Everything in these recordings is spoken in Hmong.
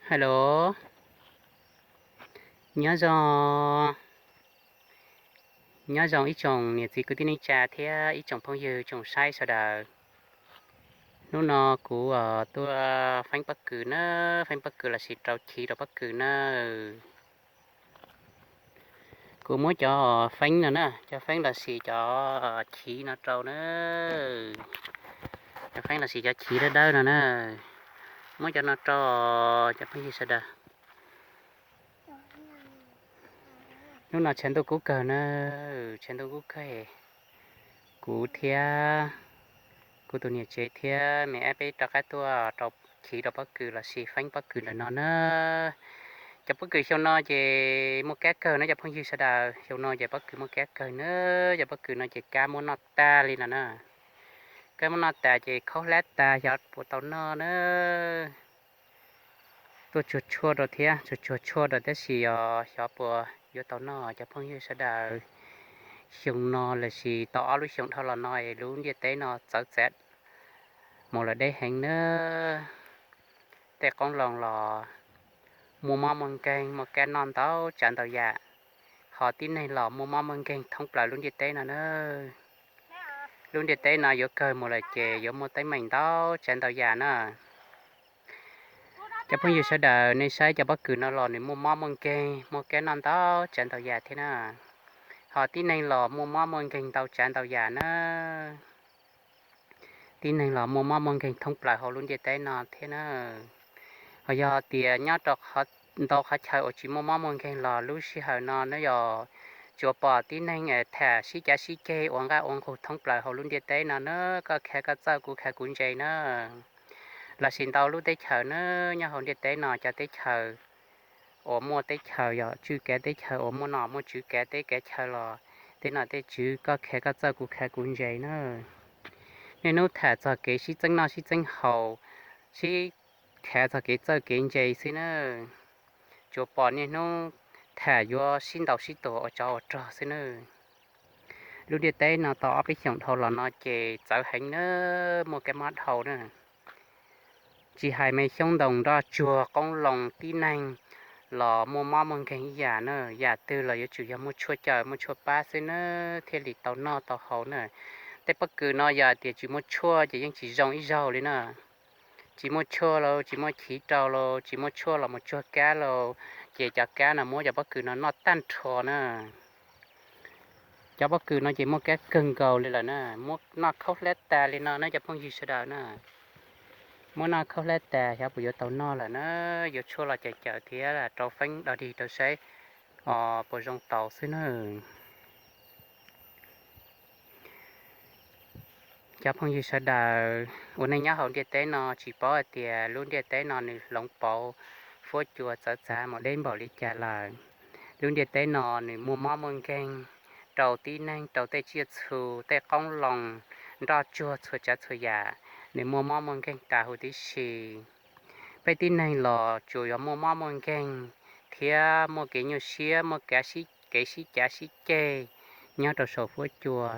Hello, nyob zoo, nyob zoo ib tsoom niam txiv kwv tij neej tsa thiab ib tsoom phooj ywg tsoom saib sawv daws. Hnub no kuv tuaj feeb pob kws na, feeb pob kws lossis rau chiv rau pob kws na. Kuv muab cov feeb no na, cov feeb lossis cov chiv no rau na, cov feeb lossis cov chiv dawb dawb no na, muab cov no rau cov phooj ywg sawv daws. Hnub no tshav ntuj kub kawg na, tshav ntuj kub kawg, kuv thiab kuv tus niam tsev thiab me ab peb rov qab tuaj rau chiv rau pob kws lossis feeb pob kws ntawm no na. Cov pob kws xyoo no ces muaj kab kawg na cov phooj ywg sawv daws, xyoo no ces pob kws muaj kab kawg na. Cov pob kws no ces kab muab noj tag li no na, kab muab noj tas ces khaub hlab tas xyov puas tau noj na. Tuaj tsuag tshuaj rau thiab, tsuag tsuag tshuaj rau tab sis os xyov puas yuav tau noj cov phooj ywg sawv daws. Xyoo no lossis tau ob lub xyoos dhau los no es lub ntiaj teb no txawv txav mus lawm deb heev na. Tej qoob loo los muaj mob muaj nkeeg, muaj kab noj ntau tsav ntau yam, ho tib neeg los muaj mob muaj nkeeg thoob plaws lub ntiaj teb no na. Lub ntiaj teb no yuav kawg mus lawm ces yuav muaj teeb meem ntau tsav ntau yam na. Cov phooj ywg sawv daws nej saib cov pob kws no los nws muaj mob muaj nkeeg, muaj kab noj ntau tsav ntau yam thiab na. Ho tib neeg los muaj mob muaj nkeeg ntau tsav ntau yam na. Tib neeg los muaj mob muaj nkeeg thoob plaws hauv lub ntiaj teb no thiab na. Ho yog tias nyob rau ntau qhov chaw uas tsis muaj mob muaj nkeeg los lub sij hawm no na yog tsuas pom tib neeg tham sib cav sib ceg ua nqaj ua nqug thoob plaws hauv lub ntiaj teb no na. Koj khav koj txawj kuv khav kuv ntse na. Lossis ntau lub teb chaws na, nyob hauv ntiaj teb no cov teb chaws uas muaj teb chaws yog tswj kav teb chaws uas muaj nom muaj tswv kav teb kav chaw los tej nom tej tswv koj khav koj txawj kuv khav kuv ntse na. Niaj hnub tham txog kev sib txeeb noj sib txeeb haus, sib khav txog kev txawj kev ntse xwb na. Tsuas pom niaj hnub tham yuav sib ntaus sib tua ua tsov ua rog xwb na. Lub ntiaj teb no tau ob peb xyoos dhau los no ces txawv heev na, muaj kab mob dhau na. Tsis hais me xyoob ntoo nroj tsuag qoob loo tib neeg los muaj mob muaj nkeeg ib yam na. Yam twg los yuav tsum yog muaj tshuaj cawm muaj tshuaj pab xwb na thiaj li tau noj tau haus na. Tej pob kws no yog tias tsis muaj tshuaj ces yeej tsis zoo ib zaug li na. Tsis muaj tshuaj los tsis muaj chiv rau los tsis muaj tshuaj los mus tsuag kab los ces cov kab no muab cov pob kws no noj tag nrho na. Cov pob kws no ces muaj kab kawg nkaus li lawm na, muab noj khaub hlab tas li no na cov phooj ywg sawv daws na. Muab noj khaub hlab tas xyov puas yuav tau noj lawm na, yuav tshuaj los cawm cawm thiab rau feeb dog dig rau saib puas zoo tau xwb na. Cov phooj ywg sawv daws uas nej nyob hauv ntiaj teb no tsis paub hais tias lub ntiaj teb no nws hloov pauv fuab cua txawv txav mus deb npaum li cas lawm. Lub ntiaj teb no nws muaj mob muaj nkeeg rau tib neeg rau tej tsiaj txhu tej qoob loo nroj tsuag txhua tsav txhua yam, nws muaj mob muaj nkeeg tas huv tib si. Peb tib neeg los tsuas yuav muaj mob muaj nkeeg thiab muaj kev nyuaj siab muaj kev sib cav sib ceg nyob rau saum fuab cua,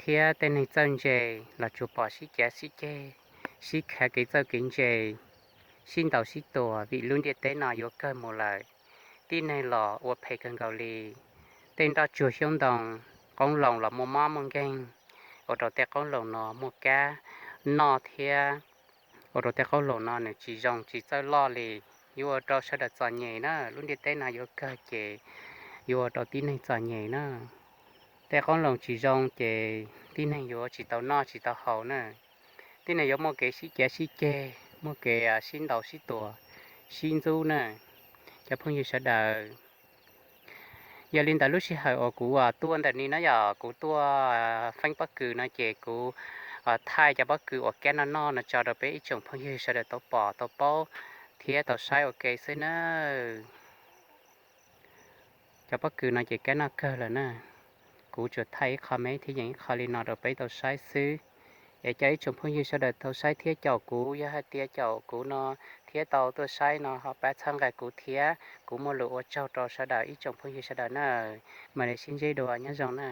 thiab tej neeg txawj ntse los tsuas pom sib cav sib ceg, sib khav kev txawj kev ntse, sib ntaus sib tua vim lub ntiaj teb no yuav kawg mus lawm. Tib neeg los ua phem kawg nkaus li, tej nroj tsuag xyoob ntoo, qoob loo los muaj mob muaj nkeeg, ua rau tej qoob loo no muaj kab noj thiab ua rau tej qoob loo no nws tsis zoo tsis txawj loj li, yuav ua rau sawv daws txom nyem na. Lub ntiaj teb no yuav kawg ces yuav ua rau tib neeg txom nyem na. Tej qoob loo tsis zoo ces tib neeg yuav tsis tau noj tsis tau haus na. Tib neeg yuav muaj kev sib cav sib ceg, muaj kev sib ntaus sib tua, sib ntxub na. Cov phooj ywg sawv daws, yog li ntawd lub sij hawm uas kuv tuaj ntawm ni na yog kuv tuaj feeb pob kws no ces kuv thaij cov pob kws uas kab noj noj no tso rau peb ib tsoom phooj ywg sawv daws tau pom tau paub thiab tau saib ua ke xwb na. Cov pob kws no ces kab noj kawg lawm na. Kuv tsuas thaij ib qho me thiab yeem ib qho li no rau peb tau saib xwb. Es cov ib tsoom phooj ywg sawv daws tau saib thiab caum kuv, yog hais tias caum kuv no thiab tau tuaj saib no ho pab txhawb nqa kuv thiab. Kuv muaj lus ua tsaug rau sawv daws ib tsoom phooj ywg sawv daws na. Mam li sib ntsib dua, nyob zoo na.